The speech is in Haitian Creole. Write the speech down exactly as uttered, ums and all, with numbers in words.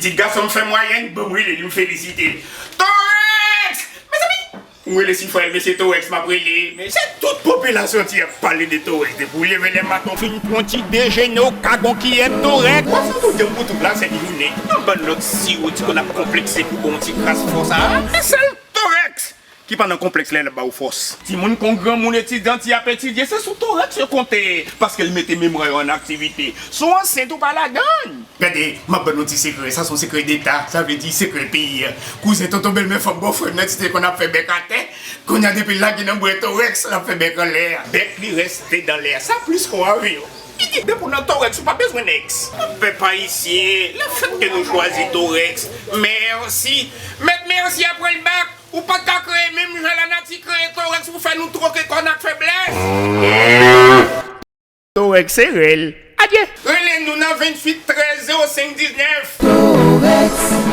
Ti gason m fè mwayèn, ban m rele li, m felisite l. Torèks! Mezanmi! M rele si frè l, mesye Torèks m ap rele. Men se tout popilasyon Antiyè ap pale de Torèks. Depi w leve lè maten w fin pran ti dejene, w ka gon kiyè Torèks. W ap fè tout de w pou tout la sent jounen. Yon bann lòt siwo ti konn ap konplekse pou bon ti kras fò sa a. Se sèl Torèks ki pa nan konplèks lè l ap ba w fòs. Timoun kon granmoun etidyan ti ap etidye, se sou Torèks yo konte, paske l mete memwa yo an aktivite. Si w ansent ou pa ladan l. Gade, m ap ban nou ti sekrè, sa se yon sekrè deta, sa vle di sekrè peyi a. Kouzen tonton bèlmè fanm bòfrè m nan ti te konn ap fè bèk atè, kounye a depi l lage nan bwè Torèks, l ap fè bèk anlè a. Bèk li rèste nan lè a, sa plis ke yon avyon. Li di, depi w nan Torèks, ou pa bezwen nèks. Pèp ayisyen, lefètke nou chwazi Torèks, mèsi. Mèt mèsi ap pran l bak, ou pa t ka kreye menm jan lanati kreye Torèks pou fè nou twoke kò n ak feblès. Torèks se rèl. Adye! Rele nou nan venntuit trèz zewo senk diznèf. Torèks.